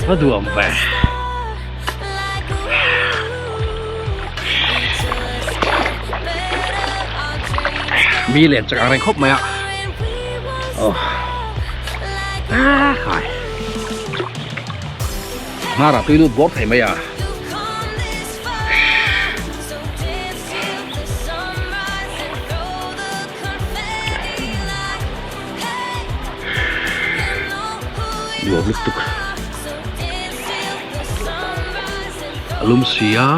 Va duam ve. Mi len chak ang reng khawp mai a. Oh. Ah, khai. Hnarah tui lut bawr thei mai a. Nuam lutuk a lum si a.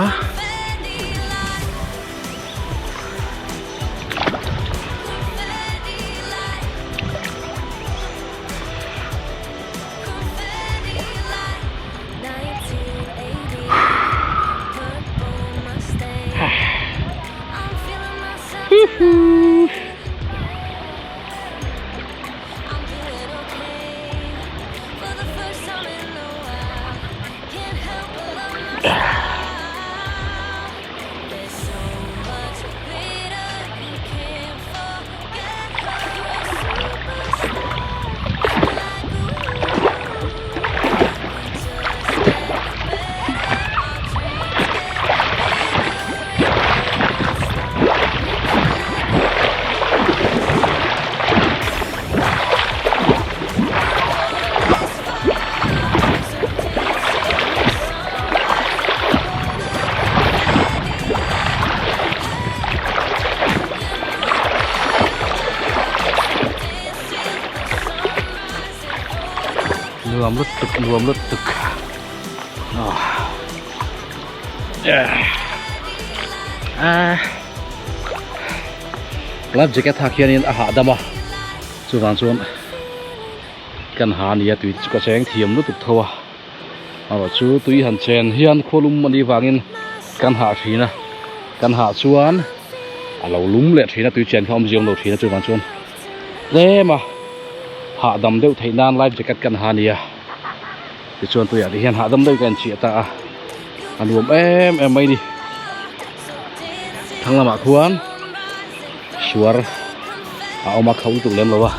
Nuam lutuk nuam lutuk ah life jacket hak hianin a hahdam a chuvang chuan kan ha ania tui chu ka cheng thiam lutuk tho a erawh chu tui han chen hian khualum a nih vangin kan hah thin a kan hah chuan a lo lum leh thin a tui chen kha awmzia awm lo thin a chuvang chuan tlem a hahdam deuh theih nan life jacket kan ha ania tichuan tuiah te hian hahdam deuh ka inchiah ta a a nuam em em mai a ni thlang lamah khuan suar a awm a kho lutuk lem lo a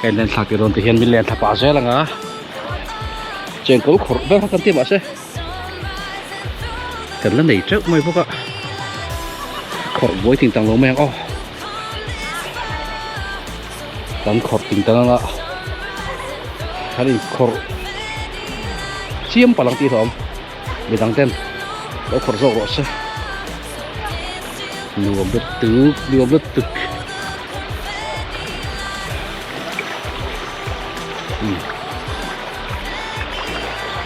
ka in len thlak tir dawn ti hian min len thla pah zel ang a chengkawl khawrh vel kha kan ti mahse kan la nei teuh mai bawk a khawrh buai ting tang lo mai ang aw kan khawrh ting tang anga kan in khawrh chiam palang tih hlawm midang ten lo khawrh zawk rawh se nuam lutuk nuam lutuk um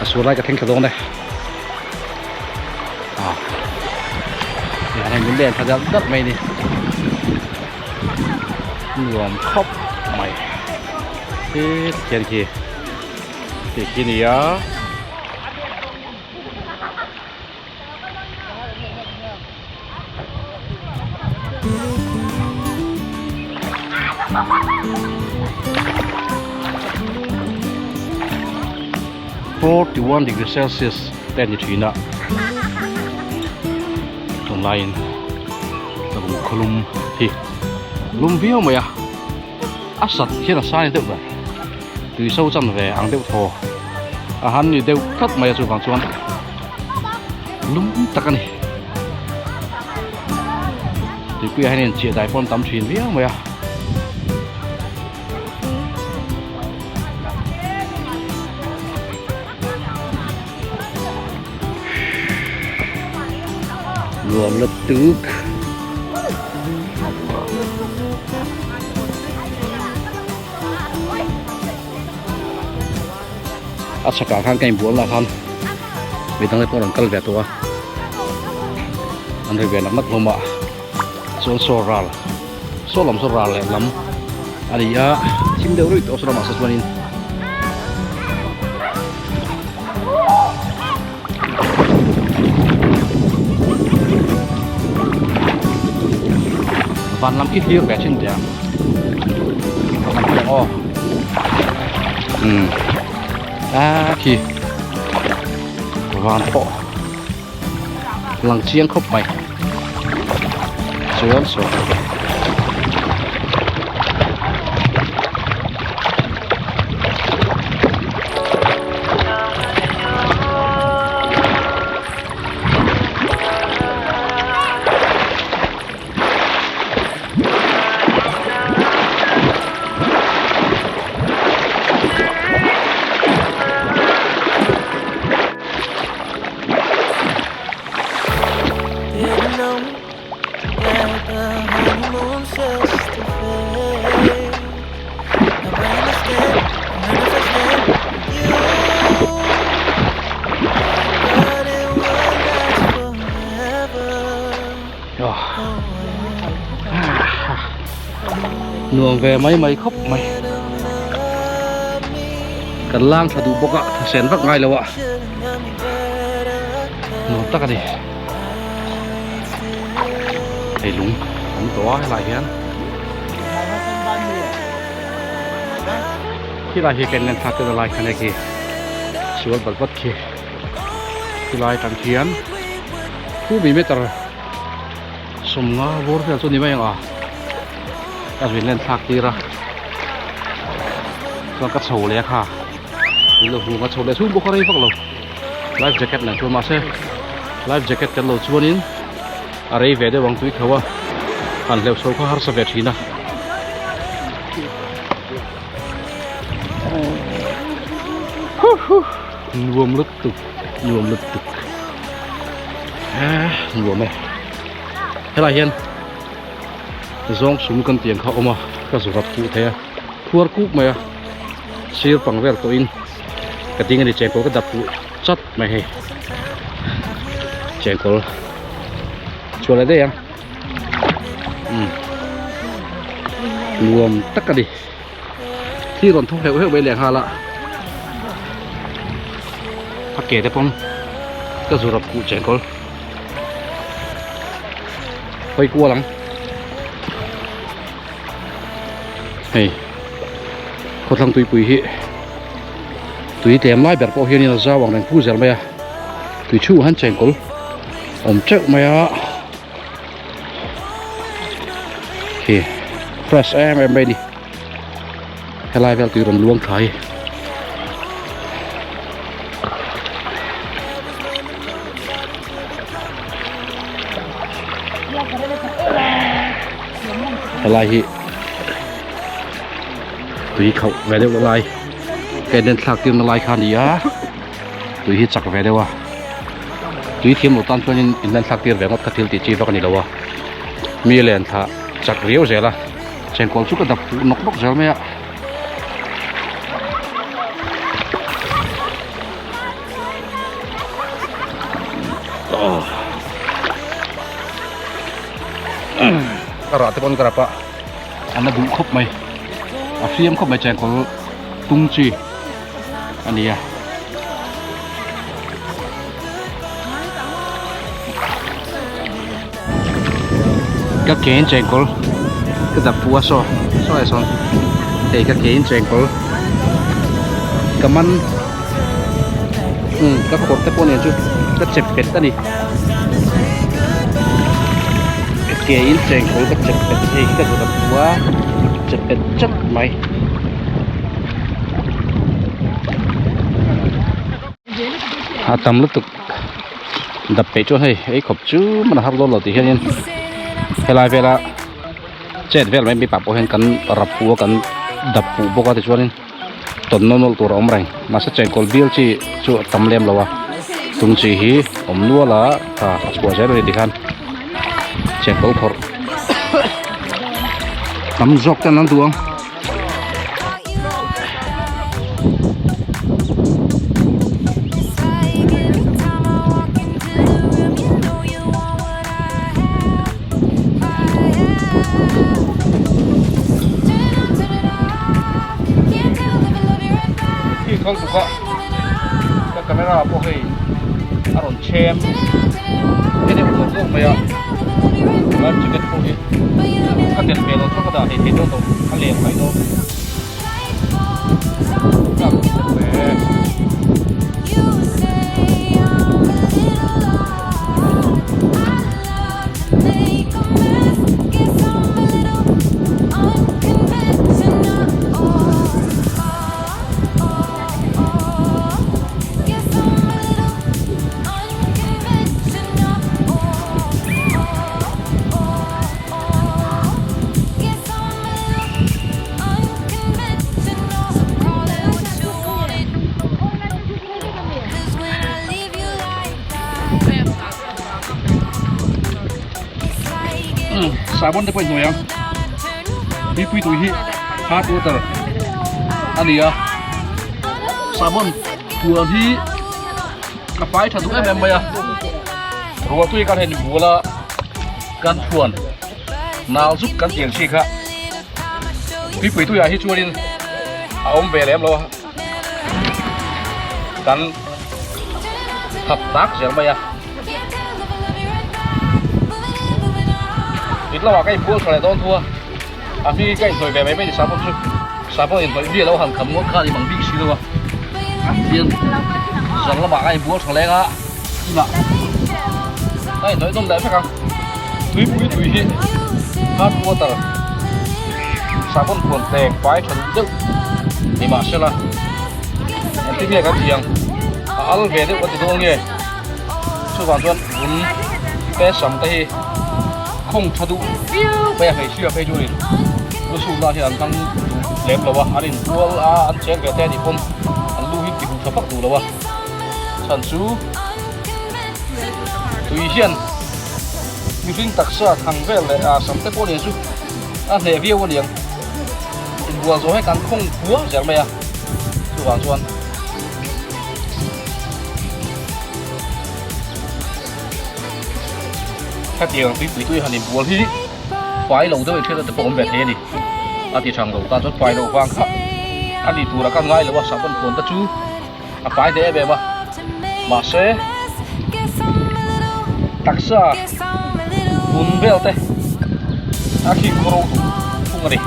a sual lai ka thleng thla dawn e ah hei min len thla dalh dalh mai a ni nuam khawp mai he khian khi tih khi a ni a. 41 degree celsius te a ni thin a tunlaiin tlawng khawlum hi lum viau mai a a sat hian a sai deuh ber tui so chan ve ang deuh thaw a han ni deuh tlat mai a chuvang chuan lum tak a ni tuipuiah hian in chiah dai pawh an tam thin viau mai a. Nuam lutuk. A chhakah khan ka inbual lah khan midang te pawh rawn kal ve tawh a an ri ve nak nak hlawm a chuan saw ral saw lam saw ral leh lam a ni a thim deuh ruih tawh saw lamah saw chuanin Van lam khi thlir ve thin teh ang van lam khi ang aw umm a khi van pawh lang chiang khawp mai chuan saw. Nuam ve mai mai khawp mai. Kan lang tha duh bawk a, thasen vak ngai lo a. Nuam tak a ni. Hei lung awm tawh a helai hian. Khilai hi kan len thlak te lai khan hei khi sual bat bat khi. Khilai atang khian 2 meter 50 bawr vel chu ni mai ang a a rin len thlak tir a chuan ka chho leh a kha in lo hmu ka chho leh chhung bawk a rei vak lo life jacket nen chuan mahse life jacket kan lo chuanin a rei ve deuh ang tui kho a han hleuh chho kha harsa ve thin a. Nuam lutuk nuam lutuk nuam e helai hian zawng sum kan tiang kha a awm a ka zu rap kuh thei a khuar kuk mai a sir pang vel tawh in ka ding a ni chengkawl ka dap kuh chat mai hei chengkawl chhuah leh daih ang umm nuam tak a ni. Thil rawn thawk hleuh hleuh mai leh nghal a a ke te pawn ka zu rawp kuh chengkawl hawi kual ang hei khawthlang tuipui hi tui tlem lai ber pawh hianin a zau ang reng pu zel mai a tui chhungah hian chengkawl awm teuh mai a. Khi fresh em em mai a ni helai vel tui rawn luang thla hi helai hi tui khauh ve deuh lai ka en thlak tir na lai kha a ni a. Tui hi chak ve deuh a tui thiam lo tan chuanin in lan thlak tir ve ngawt kha thil tih chi vak a ni lo a mi len thlah chak riau zel a chengkawl chu ka dap huh nawk nawk zel mai a. Ka rah te pawn ka rap a a na duh khawp mai a hriam khawp mai chengkawl tung chi. A ni a. Ka ke in chengkawl ka dap pu a saw saw ah sawn hei ka ke in chengkawl ka man umm ka khawrh te pawh nen chu ka chep bet a ni ka ke in chengkawl ka chep bet hei ka dap pu a chep bet chat mai. A tam lutuk dap peih chuan hei ei khawp chu man a har dawn lo tih hianin helai vela chet vel mai mipa pawh hian kan rap fuh a kan dap fuh bawk a tichuanin tawn nawn nawlh tur a awm reng mahse chengkawl bial chi chu a tam lem lo a tung chi hi awm nual a tha a chhuah zel a ni tikhan chengkawl phawrh tam zawk ten an duh ang. Khi thawng buk a ka camera pawh hei a rawn chhem te deuh zawk zawk mai a life jacket pawh hi ka tel ve lo chuan ka dah thei thei dawn lo a lem mai dawn Sabon te pawh in hnuai ang tuipui tui hi hot water a ni a sabon thuam hi a fai tha duh em em mai a ruahtui khan hei bula kan thuan nau zuk kan tiang chi kha. Tuipui tuiah hi chuanin a awm ve lem lo a, kan thap tak zel mai a. It lamah ka inbual tha leh dawn thu a, a hming hi ka inhnawih ve mai mai ni sahbawn chu sahbawn inhnawih mi alo han kham ngawt kha a ni mang bik si lo a. Tin zan lamah ka inbual tha leng a, inah ka inhnawih nawm leh vek ang. Tuipui tui hi hard water sahbawn khuan tek fai tha duh deuh ni mahsela engtin nge kan tih ang a al ve deuh ka ti dawn nge chuvang chuan vun te sam te hi khawng tha duh viau mai a hmeichhia phei chuanin lusuk lah hian an hmang duh lem lo a an inbual a an cheng ve te a nih pawn an lu hi ti huh tha vak duh lo a chhan chu tui hian mihring taksa thang vel leh ah sam te pawh nen chu a hneh viau a niang inbual zawh hi kan khawng kual zel mai a chuvang chuan hetiang tuipui tui han inbual hi fai lo deuh in hriat te pawh awm ve thei a ni a ti thang lo tan chuan fai loh vang kha a ni tura ka ngai lo a sahbawn khuan te chu a fai hle em em a mahse taksa vun vel te a khing khaw ro duh thung a ni.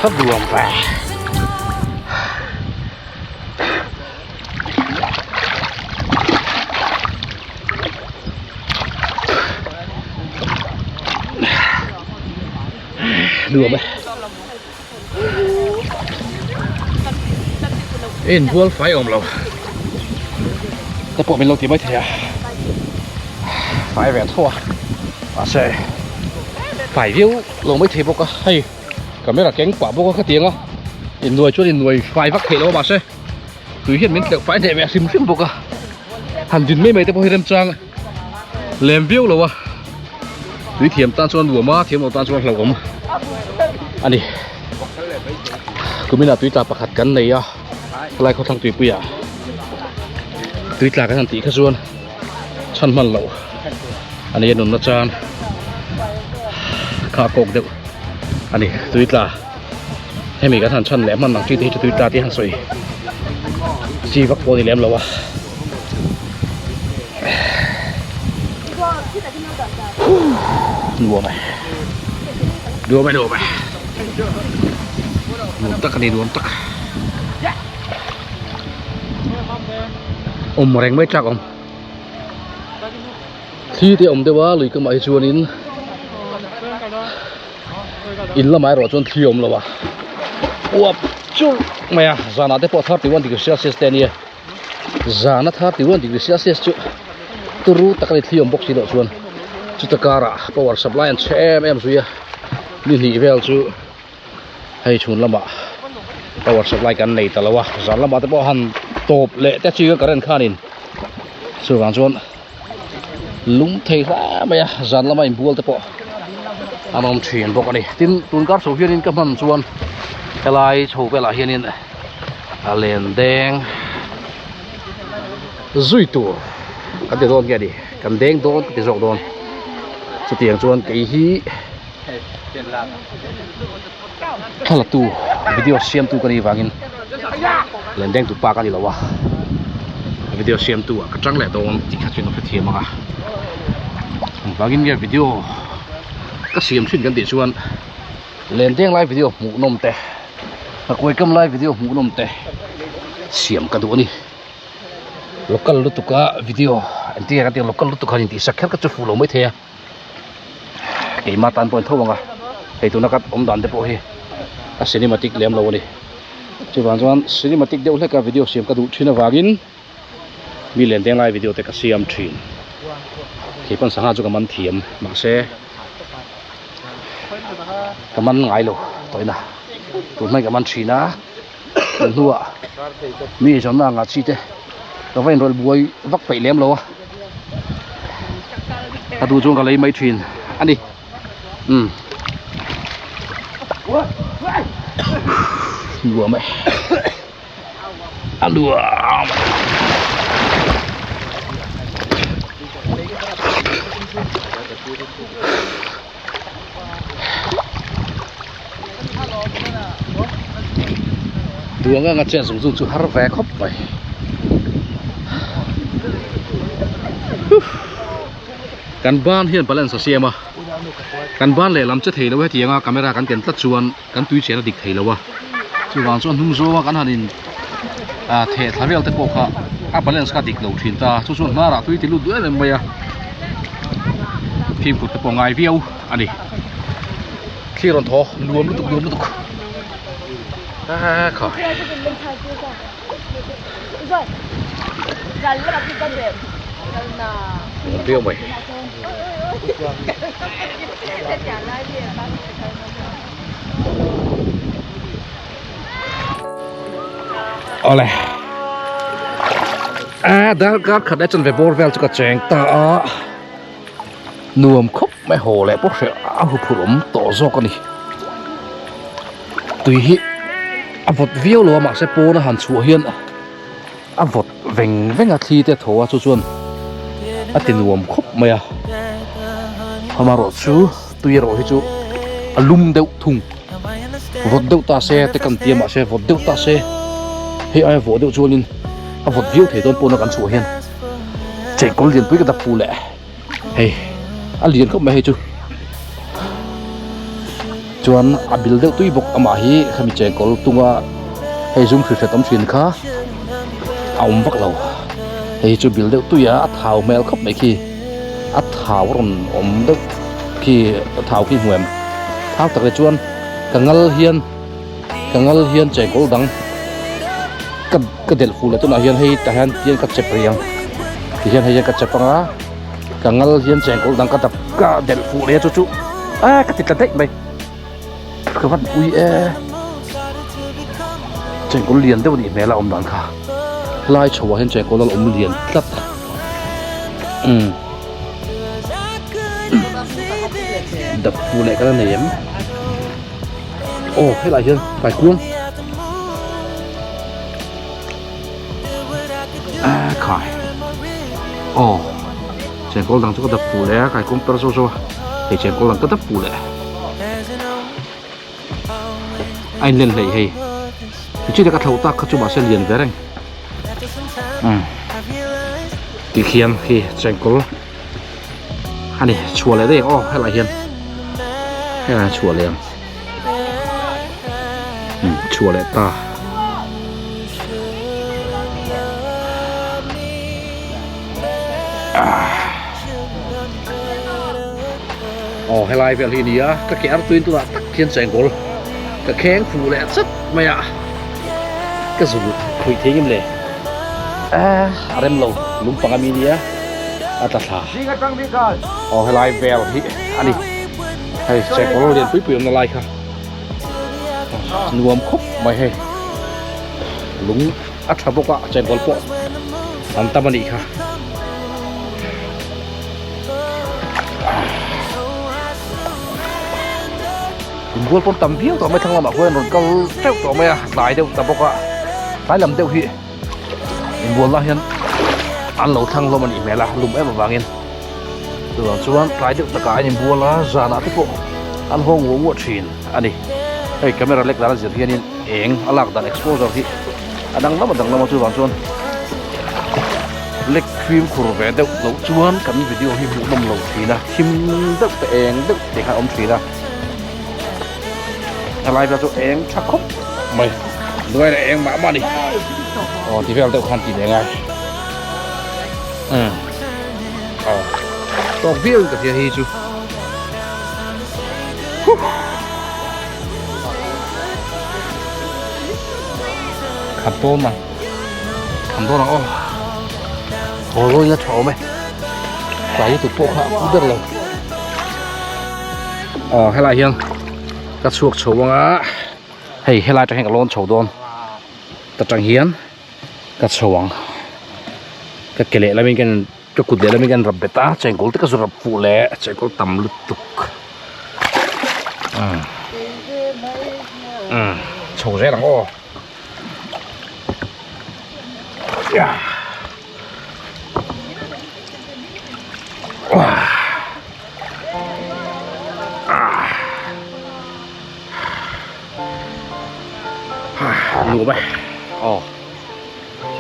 Thấp đường về Nuam e Inbual fai awm lo te pawh min lo ti mai thei a fai ve tho a mahse fai viau lo mai thei bawk a hei camera keng pah bawk a khatiang a innuai chuan innuai fai vak theih lo a mahse tui hian min tleuh fai hneh ve hrim hrim bawk a han din mai mai te pawh hi remchang lem viau lo a tui thiam tan chuan nuam a thiam lo tan chuan hlauhawm a ni kuminah tui tla pakhat kan nei a helai khawthlang tuipuiah tui tla kan han tih kha chuan chhan hman loh a ni a nunna chan kha a kawk deuh a ni tui tla hemi kan han chhan leh hman ang chi te hi chu tui tla tih a han sawi chi vak pawh a ni lem lo a. Nuam e nuam e nuam e nuam tak a ni nuam tak awm reng mai chak awm thli te awm deuh a lui kamah hi chuanin in lamah erawh chuan thli a awm lo a uap churh mai a zanah te pawh 31 degree celsius te a nia. Zana 31 degree celsius chu turu tak a ni thli awm bawk si loh chuan chuta karah power supply an chhe em em zui a ni hnih vel chu hei chhun lamah power supply kan nei ta lo a zan lamah te pawh han tawp leh te chi ka current khanin chuvang chuan lung thei hle mai a zan lama inbual te pawh an awm thin bawk a ni tin tun kar chho hianin ka hman chuan helai chho velah hianin a len deng zui tur kan ti dawn nge ni kan deng dawn ka ti zawk dawn chutiang chuan kei hi thla tu video siam tu ka nih vangin len deng tu pa ka ni lo a video siam tu ah ka tang leh dawn tih kha chu in hrethiam ang a engvangin nge video ka siam thin kan tih chuan len deng lai video hmuh nawm te a kuai kam lai video hmuh nawm te siam ka duh a ni local lutuk a video engtin nge kan tih ang local lutuk han intihsak kher kha chu fuh lo maithei a. Keimah tan pawh a in tho ang a hei tuna ka awm dan te pawh hi a cinematic lem lo a ni chuvang chuan cinematic deuh hlek a video siam ka duh thin avangin mi len deng lai video te ka siam thin kei pawn sangha chu ka man thiam mahse ka man ngai lo tawhina tun hmai ka man thin a tun hnuah mi eizawnna ang ah chi te ka va inrawlh buai vak peih lem lo a ka duh chuan ka lei mai thin a ni umm nuam e. A nuam. Duang anga chet zung zung chu har ve khawp mai. Kan ban hian balance a siam a, kan ban lehlam che thei lo hetiang a camera kan ken tlat chuan kan tui chen a dik thei lo a, chuvang chuan hnung zawnga kan han in ah theh thla vel te pawh kha a balance kha a dik lo thin ta, chu chuan hnarah tui ti lut duh em em mai a, fimkhur te pawh a ngai viau a ni. Thli rawn thaw nuam lutuk nuam lutuk a khai. Nuam viau mai. Awle a darkar khat leh chanve bawr vel chu ka cheng ta a nuam khawp mai haw leh pawh hreh a huphurh awm tawh zawk a ni tui hi a vawt viau lo a mahse pawn a han chhuah hian a vawt veng veng a thli te a tho a chu chuan a ti nuam khawp mai a amaherawhchu tui erawh hi chu a lum deuh thung vawt deuh ta se te kan tia mahse vawt deuh ta se hei aia vawh deuh chuanin a vawt viau thei dawn pawna kan chhuah hian chengkawl lianpui ka dap fu leh hei a lian khawp mai hei chu chuan a bil deuh tui bawk amah hi khami chengkawl tunga hei zum hri hret awm thin kha a awm vak lo hei chu bil deuh tui a a thau hmel khawp mai khi a thau a rawn awm deuh khi a thau khi hmuh em thau tak leh chuan ka ngal hian ka ngal hian chengkawl dang ka ka delh fuh leh tunah hian hei tah hian tihian ka chep rih ang tihian hei hian ka chep anga ka ngal hian chengkawl dang ka dap ka delh fuh leh a chu chu a ka ti tla daih mai ka van ui e chengkawl lian deuh a nih hmel a awm dan kha lai chho ah hian chengkawl a awm lian tlat umm dap fuh leh ka la nei em. Aw helaiah hian kaikuang a khai aw chengkawl dang chu ka dap fuh leh a kaikuang per zawk zawk a hei chengkawl dang ka dap fuh leh a inlen hleih hei tichuan ka thloh tak kha chu mahse lian ve reng umm tikhian khi chengkawl. Ani chhuah leh daih ang aw helaiah hian helaiah chhuah leh ang umm chhuah leh ta aw helai vel hi a ni a ka ke artuiin tunah tak hian chengkawl ka kheng fuh leh chat mai a ka zul khawih thei ngem le a rem lo lungpang ami nia. a tla thla aw helai vel hi a ni hei chekawr lian pui pui awmna lai kha nuam khawp mai hei lung a tha bawk a chekawr pawh an tam a nih kha inbual pawn tam viau tawh mai thlang lamah khuan rawn kal teuh tawh mai a tlai deuh ta bawk a tlai lam deuh hi. Inbual lah hian an lo thlang hlawm a nih hmel a lum em avangin chuvang chuan tlai deuh takah an inbual a zanah te pawh an haw nguah nguah thin a ni hei camera lek dan a zir hianin eng a lak dan exposure hi a danglam a danglam a chuvang chuan lek fimkhur ve deuh loh chuan kan video hi hmuh nawm lo thin a thim deuh te eng deuh te khan a awm thin a. A lai vel chu eng tha khawp mai nuai leh eng mah mah a ni aw ti vel deuh khan ti leh ngai umm aw tawk viau in ka hria hei chu huh khat dawn ang khat dawn ang aw haw zawng in a tha awm e tlai lutuk pawh kha a phu ber lo. Aw helaiah hian ka chhuak chho ang a hei helai atang hian ka lawn chho dawn ta tang hian ka chho ang ka ke leh lamin ka ka kut leh lamin ka rap bet a chengkawl te ka zu rap fuh leh chengkawl tam lutuk umm umm chho zel ang aw. Nuam e aw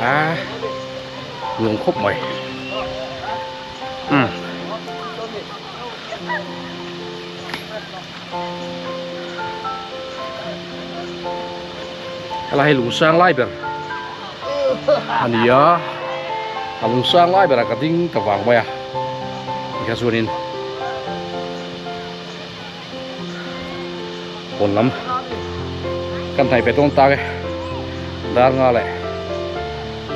a nuam khawp mai umm. Helai hi lung sang lai ber a ni a a lung sang lai berah ka ding ta vang mai a tikhian chuanin pawn lam kan hnaih ve dawn tak e dar nga leh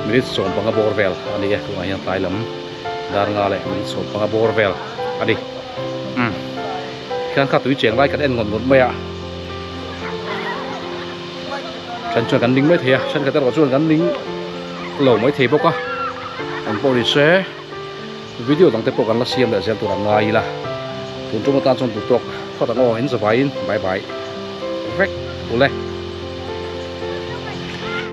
minute 15 bawr vel a ni e tunah hian tlai lam dar nga leh minute 15 bawr vel a ni umm khian kha tui cheng lai kan en ngawt ngawt mai a then chuan kan ning mai thei a thenkhat erawh chuan kan ning lo mai thei bawk a an pawh ni se video dang te pawh kan la siam leh zel tur a ngai ila tun tum atan chuan duhtawk phawt ang aw in zavaiin bye bye vek ule.